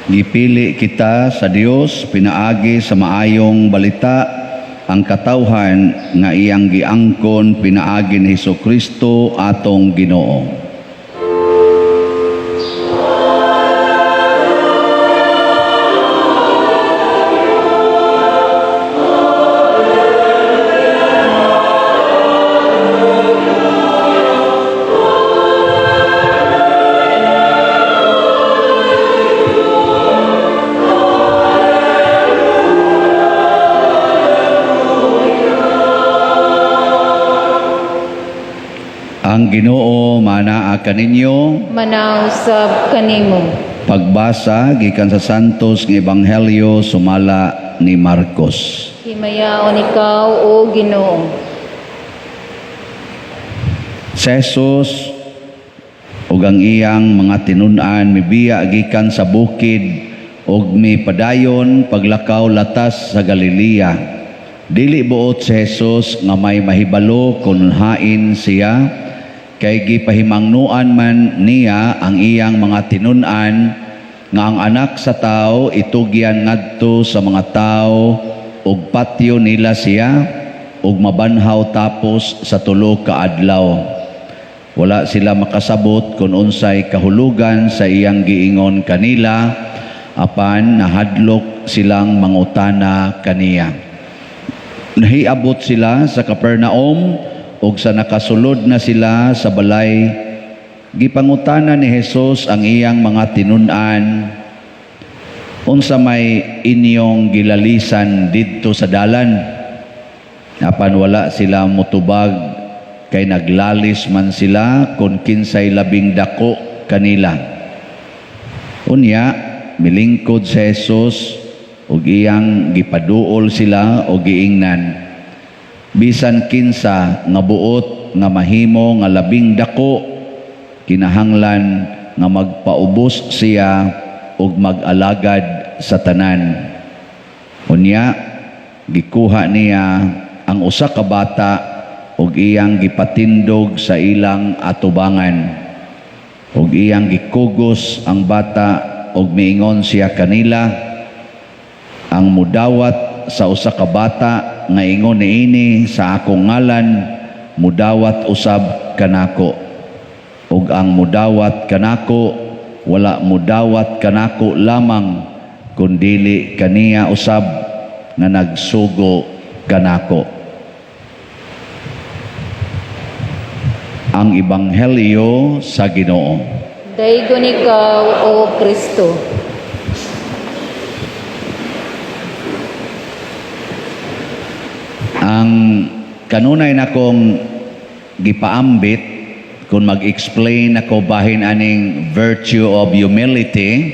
Gipili kita sa Dios pinaagi sa maayong balita, ang katawhan nga iyang giangkon pinaagi ni Hesus Kristo atong Ginoo. Ang Ginoo manaa kaninyo. Manausab kanimo. Pagbasa gikan sa Santos nga Ebanghelyo sumala ni Marcos. Himayaon ikaw, o Ginoo. Si Jesus ug ang iyang mga tinun-an mibiya gikan sa bukid ug mipadayon paglakaw latas sa Galilea. Dili buot si Jesus nga may mahibalo kun hain siya, kay gipahimangnuan man niya ang iyang mga tinun-an nga ang Anak sa Tao itugyan ngadto sa mga tao ug patyo nila siya ug mabanhaw tapos sa 3 ka adlaw. Wala sila makasabot kung unsay kahulugan sa iyang giingon kanila, apan nahadlok silang mangutana kaniya. Nahiabot sila sa Capernaum ug sa nakasulod na sila sa balay, gipangutana ni Jesus ang iyang mga tinun-an, "Unsa may inyong gilalisan didto sa dalan?" Apan wala sila mutubag, kay naglalis man sila kung kinsay labing dako kanila. Unya, milingkod si Jesus ug iyang gipaduol sila og giingnan, "Bisan kinsa nga buot nga mahimo nga labing dako, kinahanglan nga magpaubos siya ug mag-alagad sa tanan." Unya, gikuha niya ang usa ka bata ug iyang gipatindog sa ilang atubangan. Ug iyang gikugos ang bata ug miingon siya kanila, "Ang mudawat sa usa ka bata nga ingon niini sa akong ngalan, mudawat usab kanako. Ug ang mudawat kanako, wala mudawat kanako lamang, kundili kaniya usab nga nagsugo kanako." Ang Ebanghelyo sa Ginoo. Daygon ikaw, O Kristo. Ang kanunay nakong gipaambit kung mag-explain ako bahin aning virtue of humility,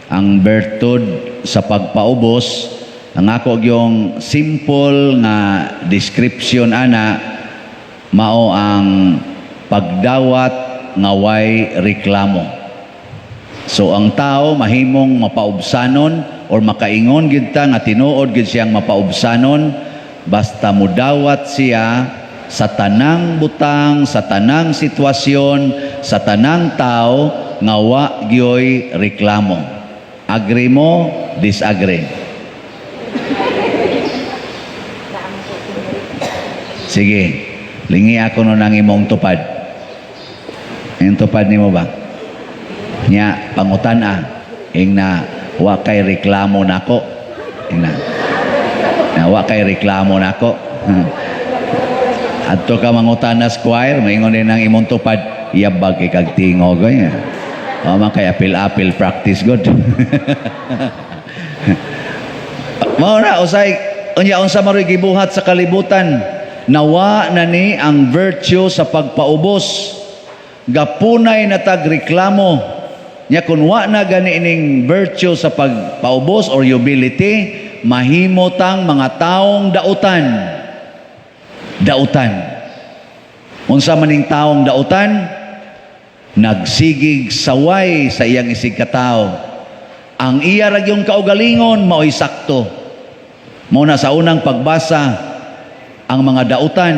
ang bertud sa pagpaubos, ang ako yung simple nga description ana mao ang pagdawat nga way reklamo. So ang tao mahimong mapaubsanon or makaingon gid ta nga tinuod gid siyang mapaubsanon basta mudawat siya sa tanang butang, sa tanang sitwasyon, sa tanang tao nga wa gyoy reklamo. Agree mo, disagree? Sige, lingi ako no nang imong tupad. Yung tupad nimo ba? Nya, pangutan ah. Ing na, wa kay reklamo nako. Ing na, na wa kay reklamo nako. Adto ka mangutana sa choir, maingon din ang imong tupad, yabag kay kag tingog oy. O man kay apil-apil practice good. Mao na usay unya unsa maroy gibuhat sa kalibutan, nawa na ni ang virtue sa pagpaubos. Gapunay na tag reklamo. Nya kun wa na gani ining virtue sa pagpaubos or humility, mahimo tang mga taong dautan. Dautan. Unsa maning taong dautan? Nagsigig saway sa iyang isig katao. Ang iya ra gyud kaugalingon maoy sakto. Mao na sa unang pagbasa, ang mga dautan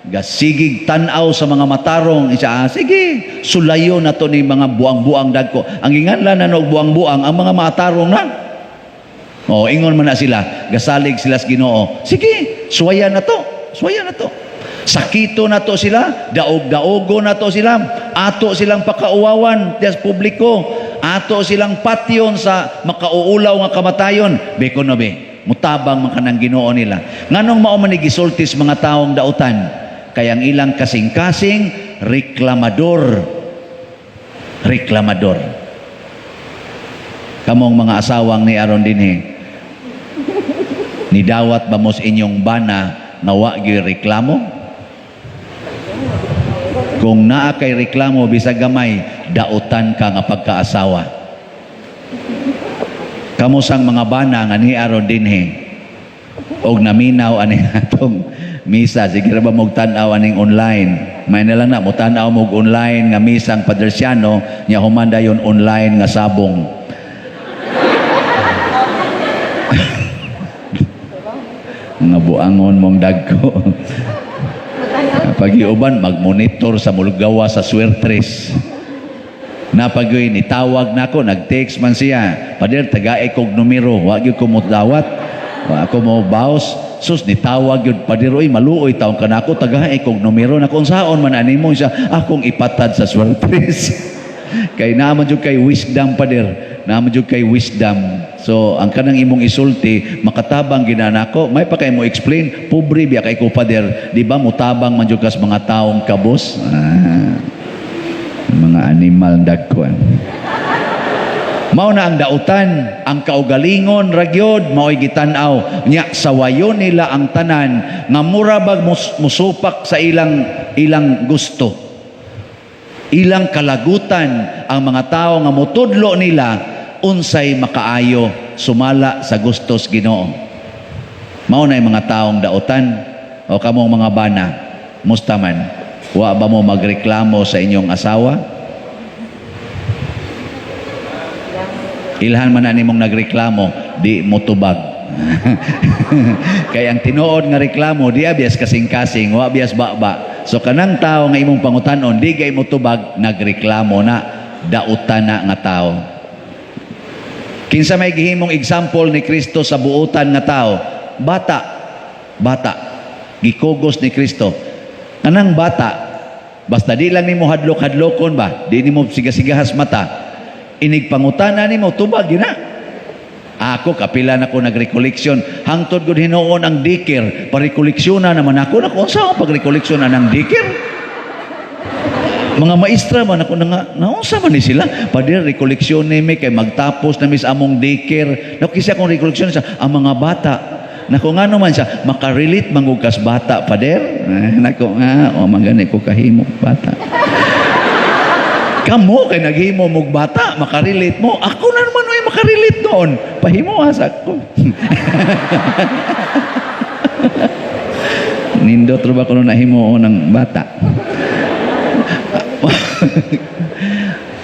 Gasigig tan-aw sa mga matarong isa, ah, sige, sulayo na to ni mga buang-buang dagko. Ang ginganlan na og buang-buang ang mga matarong na. O, ingon man na sila, gasalig sila sa Ginoo. Sige, suwaya na to, suwaya na to. Sakito na to sila, daog-daogo na to sila, ato silang pakauwawan dias publiko, ato silang patyon sa makauulaw nga kamatayon. Beko no be, mutabang man kanang Ginoo nila. Nganong mao man ni gisulti sa mga taong dautan? Kay ang ilang kasing-kasing reklamador. Reklamador. Kamong mga asawang ni aron dinhi, nidawat ba mo sa inyong bana nga wa gyud reklamo? Kung naa kay reklamo bisag gamay, dautan ka nga pagkaasawa. Kamo sang mga bana nga ni aron dinhi og naminaw ani atong misa, sige ra ba mog tan-aw aning online? May na lang na mo tan-aw mog online nga misang Padersiano nya, human dayon online nga sabong. Mga buangon mong dagko. Pag iuban, magmonitor sa mulgawa sa swertres. Napagoy, nitawag na ako, nag-text man siya. "Pader, tagae kog numero, wa gyud ko modawat. Wa ako mo baos." Sus, nitawag yun, "Pader, oy, maluoy taon ka na ako, tagae kog numero." Na kung saon man ani mo siya, akong ipatad sa swertres. Kay naman jud kay wisdom, pader. Naman jud kay wisdom. So, ang kanang imong isulti, makatabang ginana ko. May pa kay mo explain, pobre biya kay ko, pader. Di ba, mutabang man jud kas mga taong kabos? Ah, mga animal dagko. Mao na ang dautan, ang kaugalingon ragyod mao'y gitan-aw. Nya sawayon nila ang tanan nga mura bag musupak sa ilang ilang gusto. Ilang kalagutan ang mga tao nga motudlo nila unsay makaayo sumala sa gustos Ginoo. Mao na yung mga taong dautan. O kamong mga bana, musta man? Wa ba mo magreklamo sa inyong asawa? Ilhan man na nimong nagreklamo, di mo tubag. Kay ang tinuod nga reklamo, di abias kasing-kasing, wa bias ba-ba. So kanang tao nga imong pangutanon, di kay mo tubag, nagreklamo na, dautan na nga tao. Kinsa may gihimong example ni Kristo sa buotan nga tao? Bata. Bata. Gikugos ni Kristo. Kanang bata, basta di lang nimo hadlok-hadlokon ba, di nimo sigasigahas mata, inig pangutana nimo, tubag yun na. Ako, kapila na ko nag-recollection. Hangtod gud hinuon ang dikir. Pa-recollection na naman ako. Naku, unsa ang pag-recollection na ng dikir? Mga maestra man ako na nga, naunsa man ni sila? "Pader, recollection ni mi kay magtapos na mis among dikir." Naku, kisa akong recollection sa ang mga bata. Naku, nga naman siya, makarelate mangugas bata, pader. Eh, naku, nga, o man ko kahimo bata. Kamo kay naghimo mog bata, makarelate mo. Ako na naman ay makarelate noon. Pahimo asa ko. Nindot ra ba kuno nahimo ng bata?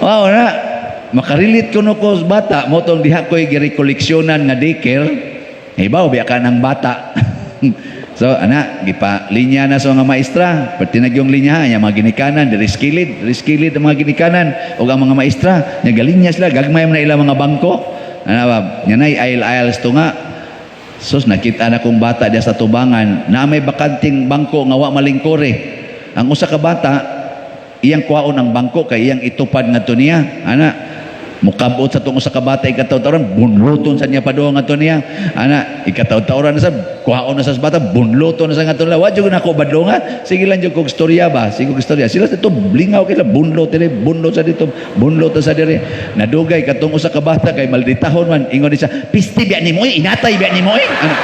Wow na. Makarelate kuno ko sa bata, mo tong diha ko'y girekoleksyonan nga daycare. Hibaw biya ka ng bata. So ana, gipa linya na sa mga maestra, perti na yung linya nya mga ginikanan, diri skilid, diri skilid ang mga ginikanan ug ang mga maestra, nya galinya sila, gagmay man na ilang mga bangko. Ana ba, nya nay aisle to nga. Sus, nakita na kong bata diya sa tubangan na may bakanting bangko nga wa malingkore. Ang usa ka bata, iyang kuhaon ang bangko kay iyang itupad ngadto niya. Ana, mukabot sa tong usa ka bata ikataw-tawran, bunluton sa niya padung ngadto niya. Ana, ikataw-tawran na sa kuhaon na sa bata, bunluton na sa ngadto nila. Wa jud nako badlonga. Sige lang jud kog storya ba? Sige kog storya. Sila dito lingaw kila bunlot dire, bunlot sa dito, bunlot sa dire. Nadugay katong usa ka bata kay malditahon man, ingon di siya, "Pisti biya nimo eh, inatay biya nimo eh." Ana,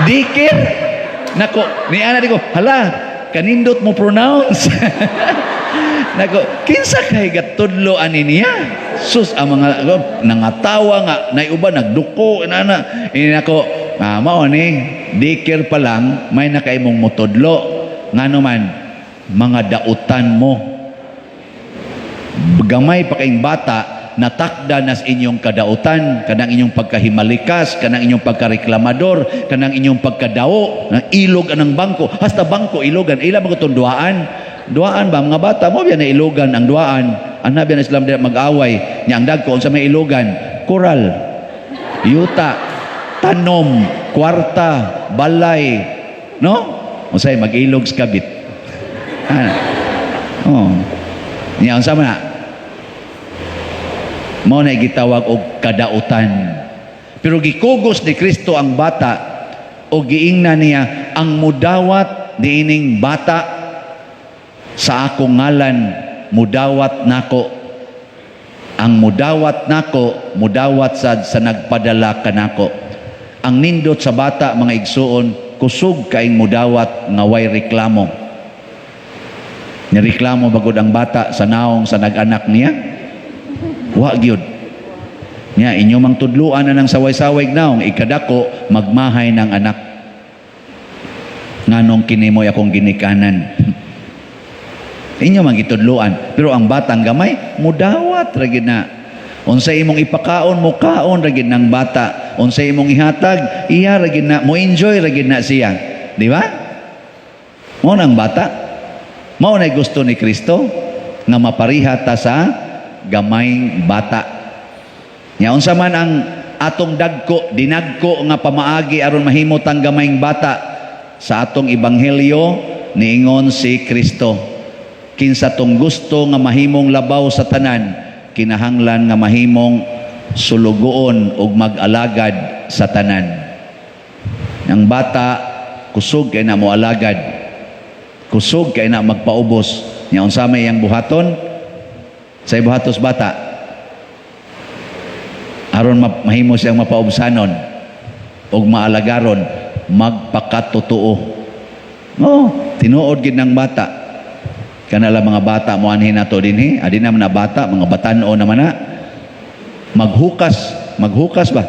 dikir. Nako, ni ana di ko, hala, kanindot mo pronounce. Nako, kinsa kay gatudlo ani niya? Sus, ang mga nangatawa nga naiuban nagduko inana. Ini nako, ah, mao ni dikir pa lang may nakaimong motudlo. Ngano man mga dautan mo. Gamay pa kayong bata, Natakda nas inyong kadautan, kanang inyong pagkahimalikas, kanang inyong pagkareklamador, kanang inyong pagkadao, nang ilog anang bangko, hasta bangko ilogan, ila man gutong duaan. Duaan ba mga bata mo biya na ilogan ang duaan. Ana biya na Islam dira mag-away. Nya ang dagko, unsa may ilogan? Koral, yuta, tanom, kwarta, balay, no? Unsay mag-ilog sa kabit. Ana. Oh. Nya unsa man na? Mao na gitawag og kadautan. Pero gikugos ni Kristo ang bata o giingna niya, "Ang mudawat niining bata sa akong ngalan, mudawat nako. Ang mudawat nako, mudawat sad sa nagpadala kanako." Ang nindot sa bata, mga igsuon, kusog kaing mudawat nga way reklamo. Nireklamo bagod ang bata sa naong sa nag-anak niya? Wa gyud. Nya inyo mang tudluan na ng saway-saway naong, ikadako magmahay ng anak. Nganong kini mo'y akong ginikanan? Inyo mang gitudluan, pero ang batang gamay mudawat ra gid na. Unsa imong ipakaon, mukaon ra gid ng bata. Unsa imong ihatag, iya ra gid na, mo enjoy ra gid na siya. Di ba? Mao nang bata. Mao na gusto ni Kristo nga mapariha ta sa gamayng bata. Nya unsa man ang atong dagko, dinagko nga pamaagi aron mahimo tang gamayng bata? Sa atong ebanghelyo, niingon si Kristo, kinsa tong gusto nga mahimong labaw sa tanan, kinahanglan nga mahimong sulugoon ug mag-alagad sa tanan. Ang bata kusog kay na mo alagad. Kusog kay na magpaubos. Nya unsa may iyang buhaton? Sa buhatos bata aron mahimo siyang mapaubsanon ug maalagaron? Magpakatotoo. Oh, tinuod gid ng bata. Kana lang mga bata mo anhin nato dinhi, adi naman na bata, mga batan-o naman na. Maghukas, maghukas ba?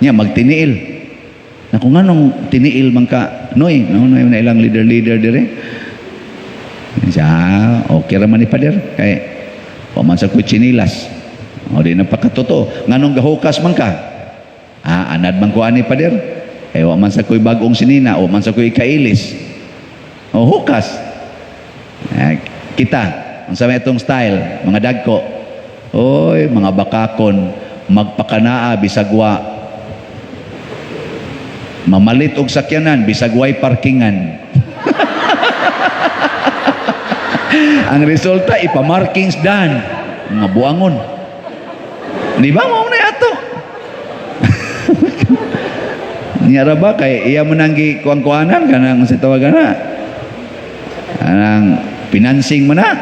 Nya magtiniil. Na kung anong tiniil man ka, noy, no, noy na ilang leader-leader dire. Siya, okay ra man ni pader kay wa man sa ko'y tsinilas. O di na pakatotoo. Nganong gahukas man ka? Ah, anad man ko ani, pader. Kay wa man sa ko'y bagong sinina, wa man sa ko'y kailis. O hukas. Eh, kita, unsa may itong style, mga dagko? Oy, mga bakakon, magpakanaa bisag wa. Mamalit og sakyanan bisag way parkingan. Ang resulta, ipamarkings dan. Mga buangon. Di ba mao na ato? Niya ra ba kay iya mo nang gi kuang-kuanan kanang sa tawagan na. Anang financing mo na.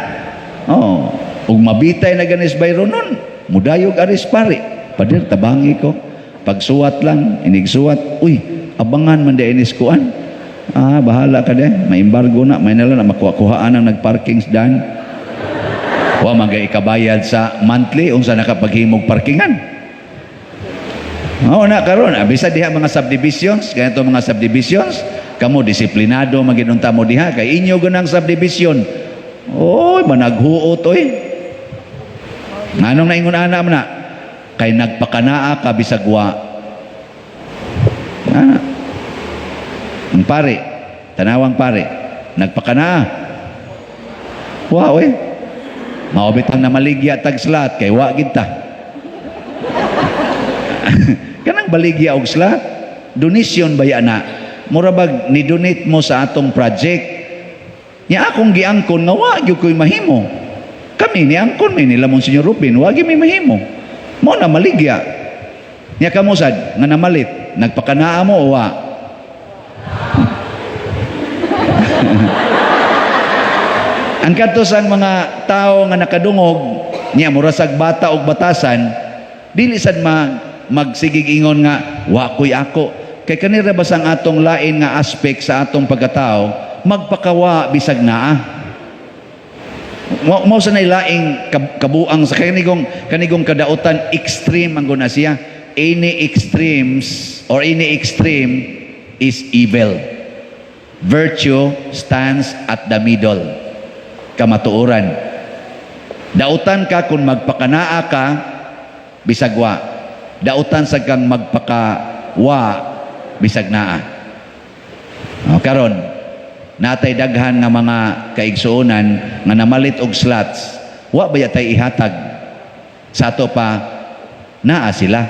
Oh, ug mabitay na ganis bayro nun. Mudayog aris pare. Pader, tabangi ko. Pagsuwat lang, inigsuwat. Uy, abangan man di inis kuan. Ah, bahala ka de. May embargo na, may nala na makuha-kuhaan ang nagparking dan. Wa man gay ikabayad sa monthly unsa nakapaghimog parkingan. Mao na karon, bisa diha mga subdivisions, ganito mga subdivisions, kamo disiplinado maginunta mo diha kay inyo ganang subdivision. Oy, managhuot oy. Nganong naingon ana man na? Kay nagpakanaa ka bisag wa. Ana. Ang pare, tanawang pare, nagpakanaa. Wa oy. Mao bitang namaligya tag slot kay wa gid ta. Kanang baligya og slot, donation ba na? Mura bag ni donate mo sa atong project. Nya akong giangkon nga wa gyud ko'y mahimo. Kami ni angkon mi nila Monsignor Rupin, wa gyud mi mahimo. Mo na maligya. Nya kamo sad nga namalit, nagpakanaa mo o wa? Ang kadto sang mga tao nga nakadungog niya murasag bata og batasan, dili sad magsigig ingon nga wa ko'y ako. Kay kanira basang atong lain nga aspect sa atong pagkatao, magpakawa bisag naa. Mao sa nay laing kabuang sa kanigong kadautan, extreme ang guna siya. Any extremes or any extreme is evil. Virtue stands at the middle. Kamatuoran. Dautan ka kung magpakanaa ka bisag wa. Dautan sa kang magpaka wa bisag naa. O, karon natay daghan nga mga kaigsuonan nga namalit og slots, wa ba tay ihatag sa ato pa? Naa sila,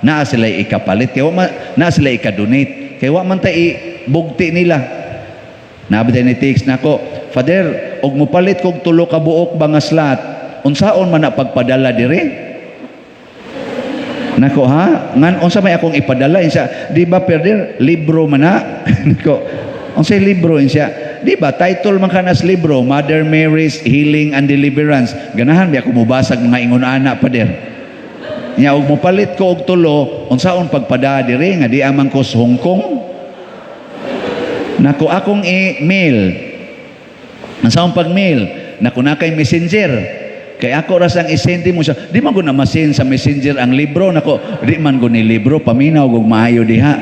naa sila ikapalit kay wa ma, naa sila ika-donate kay wa man tay bugti nila. Nabi ni text nako, "Father, og mopalit kog tulo ka buok ba nga slot, unsaon man na pagpadala dire?" Nako, "Ha? Ngan unsa may akong ipadala?" Insa, "Di ba, Father, libro man na?" Nako, "Unsay libro?" Insa, "Di ba title man kanas libro, Mother Mary's Healing and Deliverance? Ganahan ba ako mobasag mga ingon ana, Father. Nya og mopalit ko og tulo, unsaon pagpada dire nga di amang ko sa Hong Kong?" Nako, "Akong i-mail." "Unsaon pag-mail?" "Nako, na kay Messenger. Kay ako ra sang i-send mo siya." "Di man ko na ma-send sa Messenger ang libro." "Nako, di man ko ni libro, paminaw og maayo diha.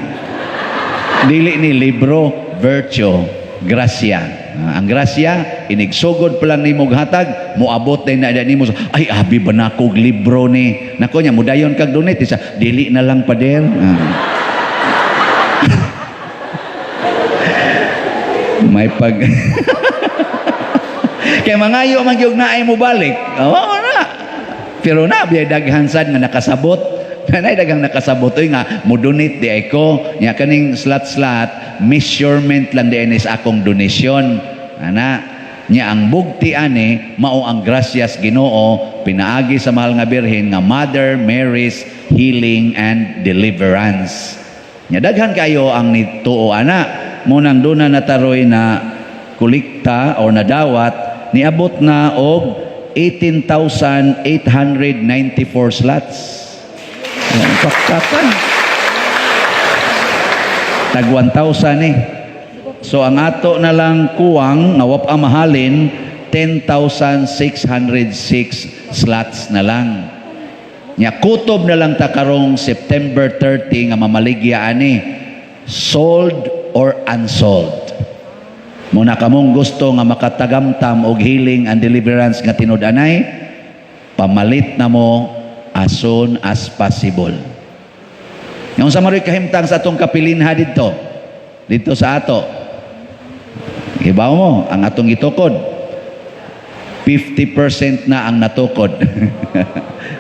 Dili ni libro, virtue, grasya. Ah, ang grasya, inigsugod pa lang nimo og hatag, moabot din na nimo. Ay, abi ba nako og libro ni?" Nako, nya mudayon kag donate sa dili na lang, Pader. Ah. May pag kay mangayo man gyud naay mo balik. Oo na. Pero na biya daghan sad nga nakasabot. Nanay daghang nakasabot oy nga mo donate di ay ko. Nya kaning slot-slot measurement lang di ay sa akong donation. Ana nya ang bugti ani mao ang grasyas Ginoo pinaagi sa mahal nga Birhen nga Mother Mary's Healing and Deliverance. Nya daghan kayo ang nituo ana mo nang duna na taroy na kolekta o nadawat, niabot na og 18,894 slots. Ayan, pakpakan. Tag 1,000 eh. So ang ato na lang kuwang nga wa pa mahalin, 10,606 slots na lang. Nya kutob na lang ta karong September 30 nga mamaligya ani, sold or unsold. Muna kamong gusto nga makatagamtam og healing and deliverance nga tinud-anay, pamalit na mo as soon as possible. Nga unsa man kahimtang sa atong kapilinha didto? Didto sa ato. Ibaw mo ang atong gitukod. 50% na ang natukod.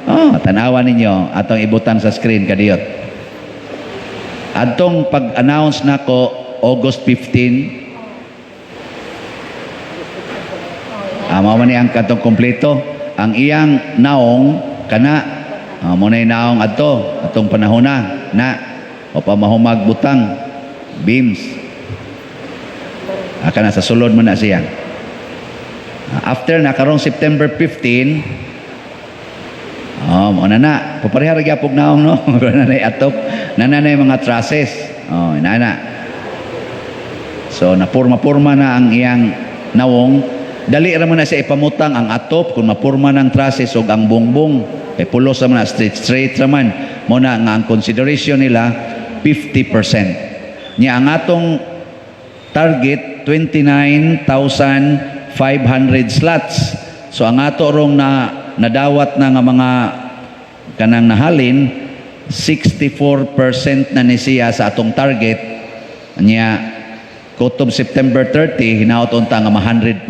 Oh, tanawa ninyo atong ibutang sa screen kadiyot. Adtong pag-announce nako August 15. Ah, mao man ni ang katong kompleto. Ang iyang naong kana, ah, mo na naong adto atong panahon na na o pa mahumag butang beams. Ah, kana sa sulod mo na siya. Ah, after na karong September 15, oh, mo na na. Papareha ra gyapon naong, no. Na na atop, na na na yung mga trusses. Oh, na na. So napurma-purma na ang iyang nawong. Dali ra man na siya ipamutang ang atop kung mapurma ng trusses ug ang bongbong. Kay pulos ra man na, straight straight ra man. Mo na nga ang consideration nila 50%. Nya ang atong target 29,500 slots. So ang ato rong na nadawat na nga mga kanang nahalin, 64% na ni siya sa atong target. Nya kutob September 30 hinaot unta nga ma 100%,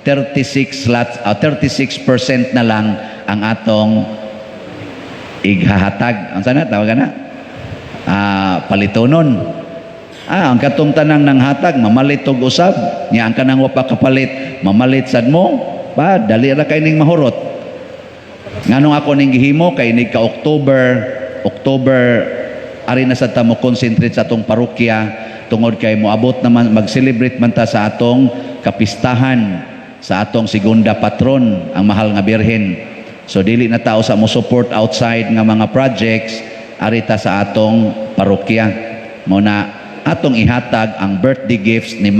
36 slots, 36% na lang ang atong ighahatag. Ang sana tawag na? Ah, palitonon. Ah, ang katong tanang nang hatag mamalit og usab. Nya ang kanang wa pa kapalit, mamalit sad mo, pa dali ra kay ning mahurot. Nganong ako ning gihimo kay nig ka October, October ari na sad ta mo concentrate sa atong parokya tungod kay moabot naman mag-celebrate man ta sa atong kapistahan sa atong segunda patron, ang mahal nga Birhen. So dili na tao sa mo support outside nga mga projects, ari ta sa atong parokya. Mo na atong ihatag ang birthday gifts ni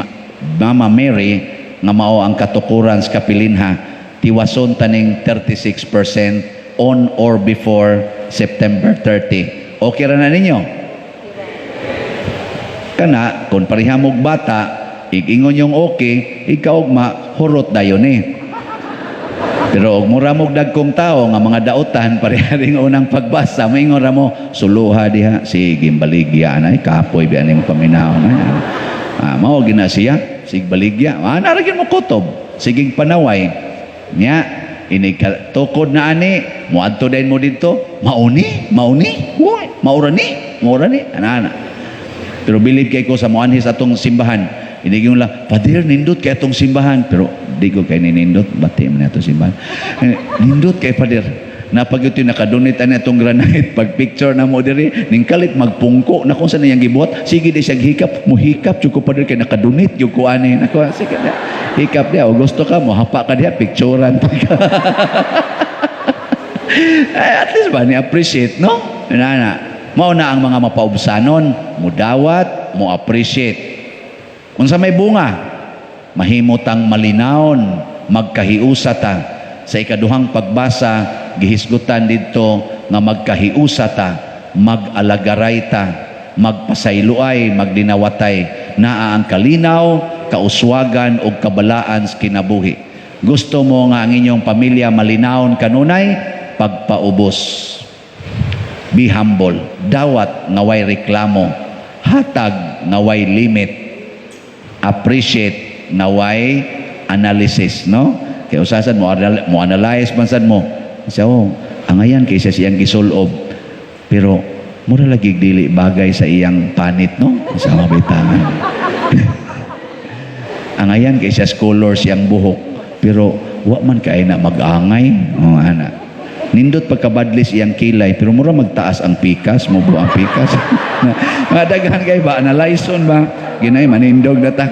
Mama Mary nga mao ang katukuran sa kapilinha. Tiwason taning 36% on or before September 30. Okay ra na ninyo? Kana kung pareha mog bata, igingon yung okay, ikaw ma hurot dayon eh. Pero og mura mo dagkong tao nga mga dautan pareha ring unang pagbasa, moingon ra mo suluha diha, sige baligya anay kapoy bi ani mo paminaw na. Ah, mao gina siya, sig baligya. Ah, nara gyud mo kutob, siging panaway. Nya ini tukod na ani, moadto dayon mo didto, mauni, mauni, uy, maura ni, maura ni, ana ana. Pero bilib kay ko sa moanhi sa atong simbahan. Hindi yung lang, "Father, nindot kay atong simbahan." Pero di ko kay ninindot, bati man atong simbahan. Eh, nindot kay, Father. Napag ito nakadonate ani atong granite, pag picture na mo diri, ning kalit magpungko na kung saan niyang gibuhat, sige di siya hikap, mo hikap jud ko, Father, kay nakadonate jud ko ani. Nako, sige na. Hikap diha, o gusto ka mo hapa ka diha, picturean pa ka. Eh, at least ba ni appreciate, no? Na na. Mao na ang mga mapaubsanon, mudawat, mo appreciate. Unsa may bunga? Mahimo tang malinawon, magkahiusa ta. Sa ikaduhang pagbasa, gihisgutan didto nga magkahiusa ta, mag-alagaray ta, magpasayloay, magdinawatay. Naa ang kalinaw, kauswagan ug kabalaan sa kinabuhi. Gusto mo nga ang inyong pamilya malinawon kanunay? Pagpaubos. Be humble. Dawat nga way reklamo. Hatag nga way limit. Appreciate nga way analysis, no? Kaya usasan mo, mo analyze man sad mo. Siya, oh, angayan kay siya siyang gisulob. Pero mura lagi dili bagay sa iyang panit, no? Sa mga bitangan. Angayan kay siya color siyang buhok. Pero wa man kay na mag-angay. Oh, ana. Nindot pagkabadlis iyang kilay, pero mura magtaas ang pikas, mo ang pikas. Mga daghan kay ba analyson ba? Ginay manindog na ta.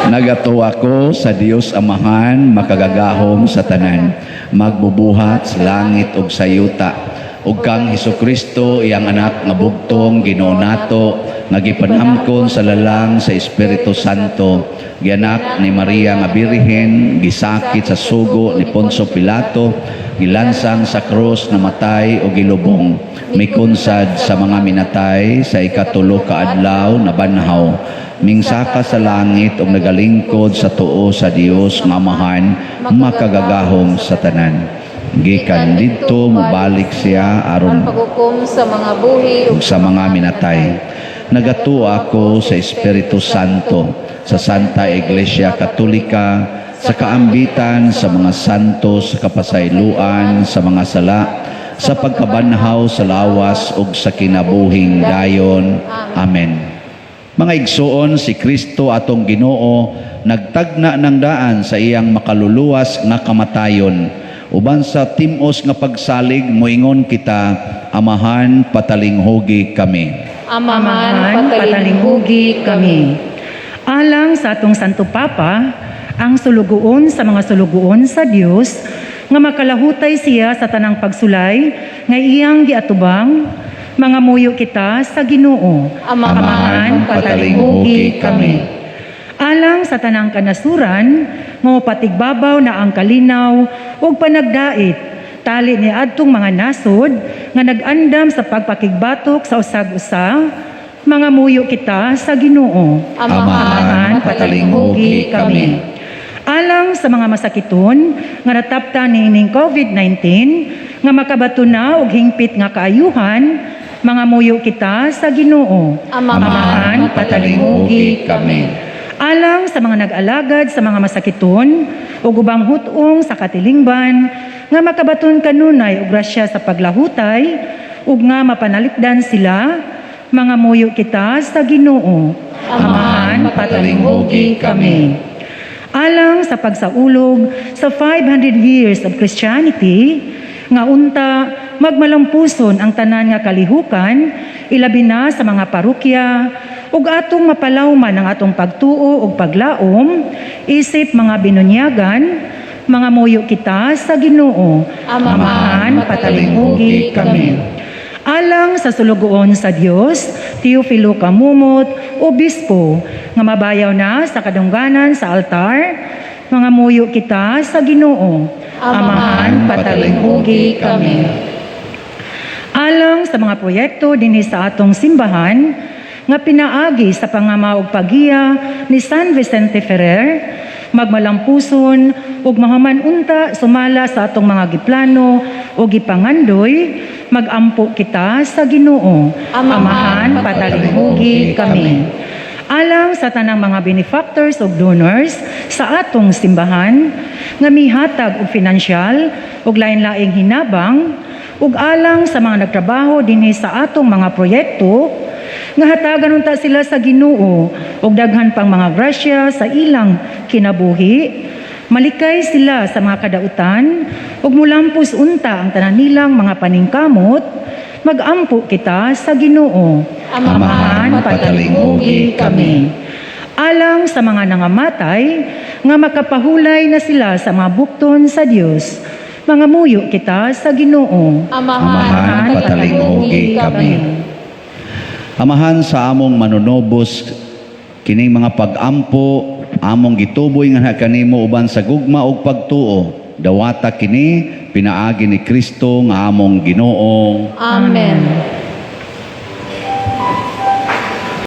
Nagatuo ako sa Dios Amahan, makagagahom sa tanan, magbubuhat sa langit ug sa yuta, ug kang Hesukristo, iyang anak nga bugtong, Ginoo nato, nga gipanamkon sa lalang sa Espiritu Santo, gianak ni Maria nga Birhen, gisakit sa sugo ni Poncio Pilato, gilansang sa krus, namatay o gilubong, mikunsad sa mga minatay, sa ikatulo ka adlaw nabanhaw, mingsaka sa langit ug nagalingkod sa tuo sa Dios nga Amahan makagagahom sa tanan. Gikan didto mobalik siya aron Aron paghukom sa mga buhi ug sa mga minatay. Nagatuo ako sa Espiritu Santo, sa Santa Iglesia Katolika, sa kaambitan sa mga santo, sa kapasayloan sa mga sala, sa pagkabanhaw sa lawas ug sa kinabuhing dayon. Amen. Mga igsuon, si Kristo atong Ginoo nagtagna ng daan sa iyang makaluluwas nga kamatayon. Uban sa timos nga pagsalig, moingon kita, "Amahan, patalinghugi kami." Amahan, patalinghugi kami. Alang sa atong Santo Papa, ang sulugoon sa mga sulugoon sa Dios, nga makalahutay siya sa tanang pagsulay nga iyang giatubang, mangamuyo kita sa Ginoo. Amahan, patalinghugi kami. Alang sa tanang kanasuran, nga mapatigbabaw na ang kalinaw ug panagdait, tali ni adtong mga nasod nga nag-andam sa pagpakigbatok sa usag-usa, mangamuyo kita sa Ginoo. Amahan, patalinghugi kami. Alang sa mga masakiton nga nataptan niining COVID-19, nga makabato na og hingpit nga kaayuhan, mangamuyo kita sa Ginoo. Amahan, patalinghugi kami. Alang sa mga nag-alagad sa mga masakiton ug ubang hut-ong sa katilingban, nga makabaton kanunay og grasya sa paglahutay ug nga mapanalikdan sila, mangamuyo kita sa Ginoo. Amahan, patalinghugi kami. Alang sa pagsaulog sa 500 years of Christianity, nga unta magmalampuson ang tanan nga kalihukan, ilabi na sa mga parokya, ug atong mapalawman ang atong pagtuo ug paglaom isip mga binunyagan, mangamuyo kita sa Ginoo. Amahan, patalinghugi kami. Alang sa sulugoon sa Dios, Teofilo Camomot, Obispo, nga mabayaw na sa kadungganan sa altar, mangamuyo kita sa Ginoo. Amahan, patalinghugi kami. Alang sa mga proyekto dinhi sa atong simbahan nga pinaagi sa pangama ug paggiya ni San Vicente Ferrer, Magmalampuson ug mahuman unta sumala sa atong mga giplano o gipangandoy, magampo kita sa Ginoo. Amahan, patalinghugi kami. Alang sa tanang mga benefactors ug donors sa atong simbahan nga mihatag og finansyal ug lain-laing hinabang, ug alang sa mga nagtrabaho dinhi sa atong mga proyekto, nga hatagan unta sila sa Ginoo og daghan pang mga grasya sa ilang kinabuhi, malikay sila sa mga kadautan ug mulampos unta ang tanan nilang mga paningkamot, magampo kita sa Ginoo. Amahan, patalinghugi kami. Alang sa mga nangamatay nga makapahulay na sila sa mga bukton sa Dios, mangamuyo kita sa Ginoo. Amahan, patalinghugi kami. Amahan sa among manunobos, kining mga pag-ampo among gituboy nga kanimo uban sa gugma ug pagtuo. Dawata kini pinaagi ni Kristo nga among Ginoo. Amen.